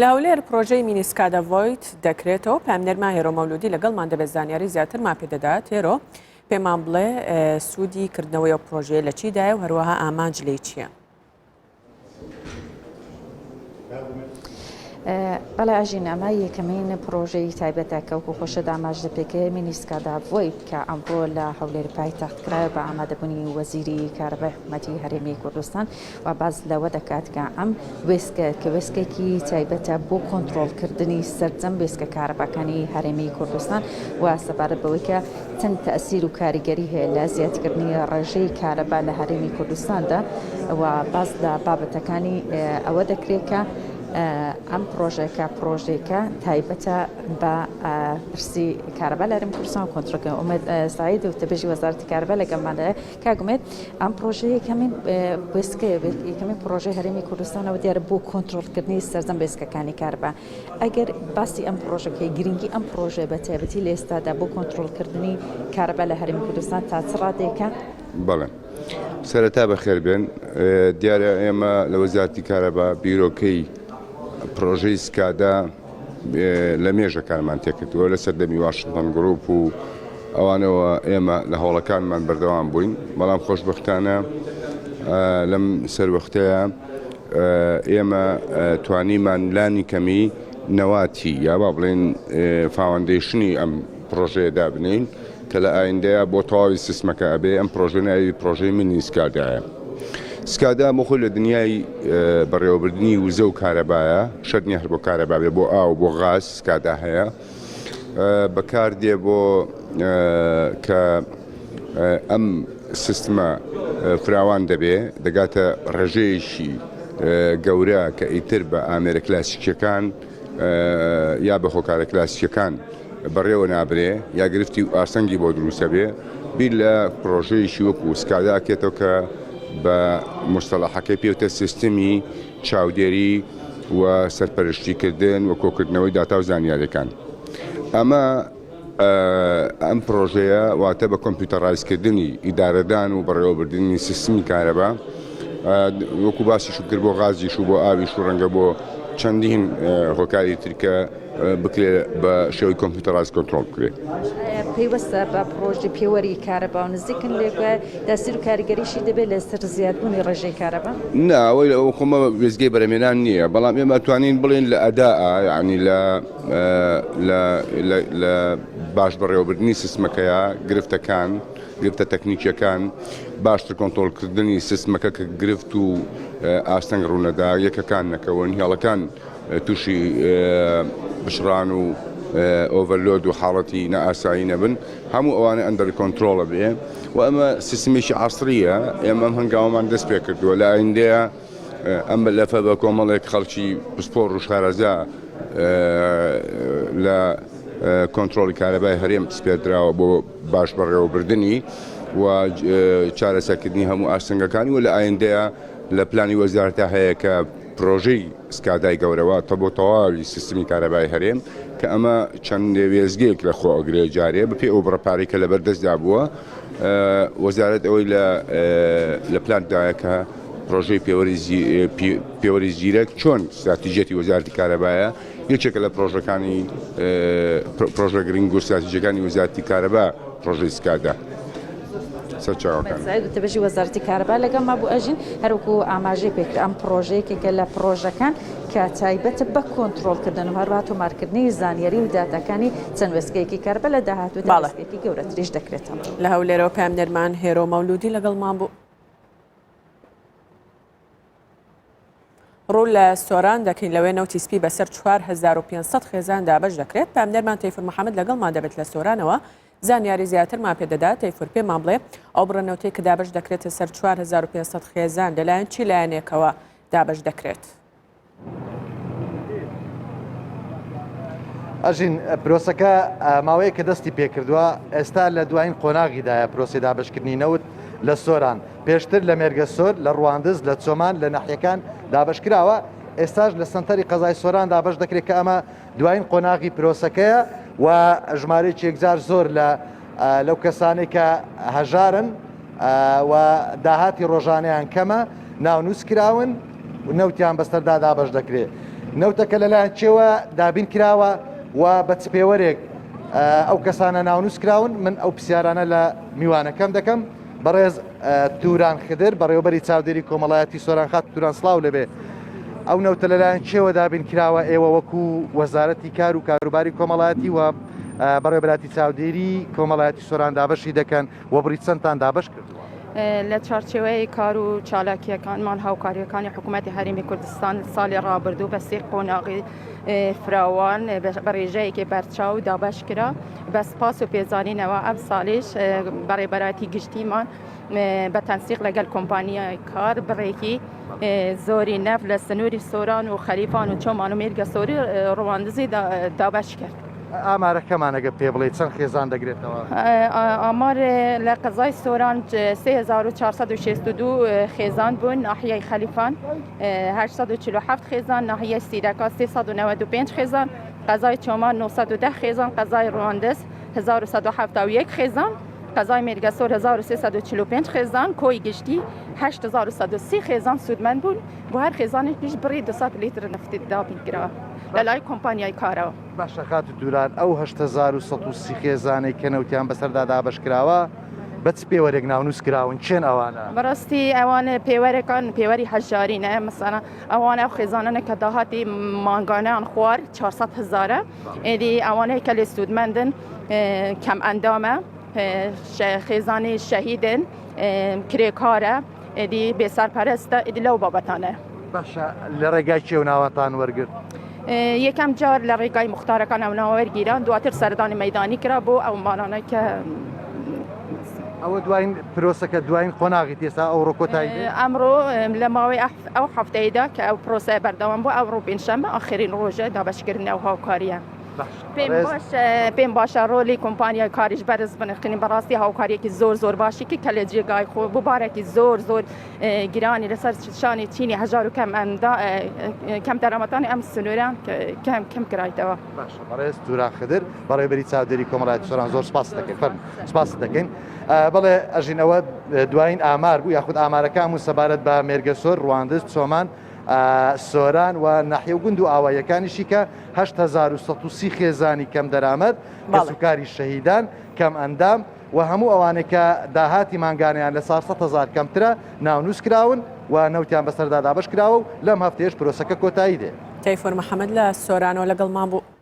لە هەولێر پرۆژەی mini SCADA VoIP دەکرێتەوە، پەیامنێرمان هێرۆ مەولودی لەگەڵمان دەبێت زانیاری زیاترمان پێدەدات. هێرۆ پێمان بڵێ سوودی کردنەوەی ئەو پرۆژەیە لە چیدایە و هەروەها ئامانج لێی چییە؟ بەڵێ ئاژین ئەمە یەکەمین پرۆژەی تایبەتە کە وەکو خۆشت ئاماژە پێکەیە mini SCADA VoIP کە ئەمڕۆ لە هەولێر پایتەخت کرایە بە ئامادەبوونی وەزیری کارەبای حکوومەتی هەرێمی کوردستان و باس لەوە دەکات کە ئەم وێستگە کە وێستگەیەکی تایبەتە بۆ کۆنترۆڵکردنی سەرجەم وێستگە کارەباکانی هەرێمی کوردستان و سەبارەت بەوەی کە چەند تەئسیر و کاریگەری هەیە لە زیادکردنی ڕێژەی کارەبا لە هەرێمی کوردستاندا و باس لە بابەتەکانی ئەوە دەکرێت کە ئەم پرۆژەکە پرۆژێکە تایبەتە بە پرسی کارەبا لە هەرێمی کوردستان و کۆنترۆڵکردن ئومێد سەعید وتەبێژی وەزارەتی کارەبا لەگەڵماندایە کاک ئومێد ئەم پرۆژەیە یەکەمین وێستگەیە یەکەمین پرۆژەی هەرێمی کوردستانەوە دیارە بۆ کۆنترۆڵکردنی سەرجەم وێستگەکانی کارەبا ئەگەر باسی ئەم پرۆژەکەی گرنگی ئەم پرۆژەیە بە تایبەتی لە ئێستادا بۆ کۆنترۆڵکردنی کارەبا لە هەرێمی کوردستان تا چ ڕادەیەکە؟ بەڵێ سەرەتا بەخێر بێن. دیارە ئێمە لە وەزارەتی کارەبا بیرۆکەی پرۆژەی SCADA لە مێژە کارمان تێکردووە لە سەردەمی واشنتۆن گروپ و ئەوانەوە ئێمە لە هەوڵەکانمان بەردەوام بووین بەڵام خۆشبەختانە لەم سەروەختەیە ئێمە توانیمان لانی کەمی نەواتی یا با بڵێن foundation ی ئەم پرۆژەیە دابنین کە لە ئایندەیە بۆ تەواوی سیستمەکە ئەبێ ئەم پرۆژە ناوی پرۆژەی mini SCADA یە. SCADA بۆ خۆی لە دنیای بەڕێوەبردنی وزە و کارەبایە، شەرت نییە هەر بۆ کارەبا بێ، بۆ ئاو، بۆ غاز SCADA هەیە. بەکار دێ بۆ کە ئەم سیستمە فراوان دەبێ، دەگاتە ڕێژەیەکی گەورە کە ئیتر بە ئامێرە کلاسیکیەکان یا بە هۆکارە کلاسیکیەکان بەڕێوە نابرێ یا گرفتی و ئاستەنگی بۆ دروست ئەبێ، بیر لە پڕۆژەیەکی وەکو SCADA ئەکرێتەوە کە بە موستەڵەحەکەی پێوتە سیستمی چاودێری و سەرپەرشتیکردن و کۆکردنەوەی داتا و زانیاریەکان. ئەمە ئەم پڕۆژەیە واتە بە computerize کردنی ئیدارەدان و بەڕێوەبردنی سیستمی کارەبا وەکو باسیشم کرد بۆ غازیش و بۆ ئاویش و ڕەنگە بۆ چەندین هۆکاری تر کە بکرێت بە شێوەی computerize کۆنترۆڵ بکرێت. پەیوەستە بە پڕۆژەی پێوەری کارەبا و نزیکن لێک و تاسیر و کاریگەریشی دەبێت لەسەر زیادبوونی ڕێژەی کارەبا؟ نا ئەوەی ئەوە خۆمە وێستگەی بەرهەمهێنان نییە، بەڵام ئێمە توانین بڵێین لە ئەداء یانی لە لە لە باش بەڕێوەبردنی سیستمەکەیا گرفتەکان گرفتە تەکنیکیەکان باشتر کۆنترۆڵکردنی سیستمەکە کە گرفت و ئاستەنگ ڕوونەدا یەکەکان نەکەون هێڵەکان تووشی پچڕان و overload و حاڵەتی نائاسایی نەبن هەموو ئەوانە under control ە بێ و ئەمە سیستمێکی عەسریە ئێمە ئەم هەنگاوەمان دەست پێ کردووە لە ئایندەیە ئەم مەلەفە بە کۆمەڵێک خەڵکی پسپۆڕ و شارەزا لە کۆنترۆڵی کارەبای هەرێم سپێردراوە بۆ باش بەڕێوەبردنی و چارەسەرکردنی هەموو ئاستەنگەکانی و لە ئایندەیە لە پلانی وەزارەتە هەیە کە پرۆژەی SCADA ی گەورە واتە بۆ تەواوی سیستمی کارەبای هەرێم کە ئەمە چەند وێستگەیەک لە خۆ ئەگرێ جارێ بەپێی ئەو بڕە پارەی کە لەبەر دەستدا بووە وەزارەت ئەوەی لە لە پلاندایە کە پرۆژەی پێوەری زیرەک چۆن ستراتیژیەتی وەزارەتی کارەبایە یەکێکە لە پرۆژەکانی پرۆژە گرنگ و ستراتیژەکانی وەزارەتی کارەبا پرۆژەی SCADA. سەرچاوەکان. سەعید وتەبێژی وەزارەتی کارەبا لەگەڵما بوو ئەژین هەروەکو ئاماژەی پێکرد ئەم پڕۆژە یەکێکە لە پڕۆژەکان کە تایبەتە بە کۆنترۆڵکردن و هەروەها تۆمارکردنی زانیاری و داتاکانی چەند وێستگەیەکی کارەبا لە داهاتوودا بەڵێ. وێستگەیەکی گەورەتریش دەکرێتەوە. لە هەولێرەوە پەیامنێرمان هێرۆ مەولوودی لەگەڵمان بوو. ڕوو لە سۆران دەکەین لەوێ نەوتی سپی بەسەر 4500 خێزان دابەش دەکرێت پامنەرمان تەیفور محەممەد لەگەڵمان دەبێت لە سۆرانەوە زانیاری زیاترمان پێدەدا تەیفور پێمان بڵێ ئەو بڕە نەوتەی کە دابەش دەکرێتە سەر 4500 خێزان لەلایەن چی لایەنێکەوە دابەش دەکرێت؟ ئەژین، پرۆسەکە ماوەیەکە دەستی پێکردووە، ئێستا لە دوایین قۆناغیدایە پرۆسەی دابەشکردنی نەوت لە سۆران. پێشتر لە مێرگەسۆر، لە ڕواندز، لە چۆمان، لە ناحیەکان دابەشکراوە، ئێستاش لە سەنتەری قەزای سۆران دابەش دەکرێت کە ئەمە دوایین قۆناغی پرۆسەکەیە و ژمارەیەکی یەکجار زۆر لە لەو کەسانەی کە هەژارن و داهاتی ڕۆژانەیان کەمە ناونووس کراون و نەوتیان بەسەردا دابەش دەکرێت. نەوتەکە لەلایەن کێوە دابین کراوە و بە چ پێوەرێک ئەو کەسانە ناونووس کراون؟ من ئەو پرسیارانە لە میوانەکەم دەکەم. بەڕێز توران خدر، بەڕێوەبەری چاودێری کۆمەڵایەتی سۆران خاتوو توران سڵاو لێبێ. ئەو نەوتە لەلایەن کێوە دابین کراوە؟ ئێوە وەکو وەزارەتی کار و کاروباری کۆمەڵایەتی و بەڕێوەبەراتی چاودێری کۆمەڵایەتی سۆران دابەشی دەکەن و بڕی چەندتان دابەش کردووە؟ لە چوارچێوەی کار و چالاکییەکانمان هاوکارییەکانی حکوومەتی هەرێمی کوردستان ساڵی ڕابردوو بە سێ قۆناغی فراوان بە ڕێژەیەکی بەرچاو دابەش کرا بە سپاس و پێزانینەوە ئەم ساڵیش بەڕێبەراتی گشتیمان بە تەنسیق لەگەل کۆمپانیای کار بڕێکی زۆری نەف لە سنووری سۆران و خەریفان و چۆمان و مێرگە سۆری ڕواندزی دابەش کرد. ئامارەکەمان ئەگەر پێ بڵێی چەند خێزان دەگرێتەوە؟ ئامار لە قەزای سۆران 3462 خێزان بوون، ناحیەی خەلیفان 847 خێزان، ناحیەی سیدەکا 395 خێزان، قەزای چۆمان 910 خێزان، قەزای ڕواندز 1171 خێزان، قەزای مێرگەسۆر 1345 خێزان، کۆی گشتی 8130 خێزان سوودمەند بوون، بۆ هەر خێزانێکیش بڕی 200 لیتر نەفت دابین کرا لەلای کۆمپانیای کارەوە. باشە خاتوو توران ئەو 8130 خێزانەی کە نەوتیان بەسەردا دابەش کراوە بە چ پێوەرێک ناونووس کراون کێن ئەوانە؟ بەڕاستی ئەوان پێوەرەکان پێوەری هەژارینە مەسەلەن ئەوان ئەو خێزانانە کە داهاتی مانگانەیان خوار 400 هەزارە ئێدی ئەوانەی کە لێ سوودمەندن کەم ئەندامە خێزانی شەهیدن کرێکارە ئیدی بێ سەرپەرستە ئیدی لەو بابەتانە. باشە لە ڕێگای کێ و ناوەتان وەرگرت؟ یەکەم جار لە ڕێگای موختارەکان ئەو ناوە وەرگیران دواتر سەردانی مەیدانی کرا بۆ ئەو ماڵانە کە ئەوە دوایین پرۆسەکە دوایین قۆناغی تێسا ئەوڕۆ کۆتایی دێت؟ ئەمڕۆ لە ماوەی ئەو هەفتەیەدا کە ئەو پرۆسەیە بەردەوام بوو ئەوڕۆ پێنجشەممە ئاخرین ڕۆژە دابەشکردنی ئەو هاوکارییە. پێم باشە پێم باشە ڕۆلی کۆمپانیای کاریش بەرز بنرخێنین بەڕاستی هاوکاریەکی زۆر زۆر باشی کرد کە لە جێگای خۆ بۆ بارێکی زۆر زۆر گرانی لەسەر شانی چینی هەژار و کەم ئەندا کەم دەرامەتانی ئەم سنوورە کەم کەم کرایتەوە. باشە بەڕێز توران خدر بەڕێوەبەری چاودێری کۆمەڵایەتی سۆران زۆر سپاست دەکەین فەرموو سپاست دەکەین بەڵێ ئەژین ئەوە دوایین ئامار بوو یاخود ئامارەکان بوون سەبارەت بە مێرگەسۆر ڕواندز چۆمان سۆران و ناحیە و گوند و ئاواییەکانیشی کە 8130 خێزانی کەمدەرامەت، کەسوکاری شەهیدان، کەمئەندام و هەموو ئەوانەی کە داهاتی مانگانەیان لە 400 هەزار کەمترە ناونووس کراون و نەوتیان بەسەردا دابەش کراوە و لەم هەفتەیەش پرۆسەکە کۆتایی دێ. تەیفور محەمەد لە سۆرانەوە لەگەڵمان بوو.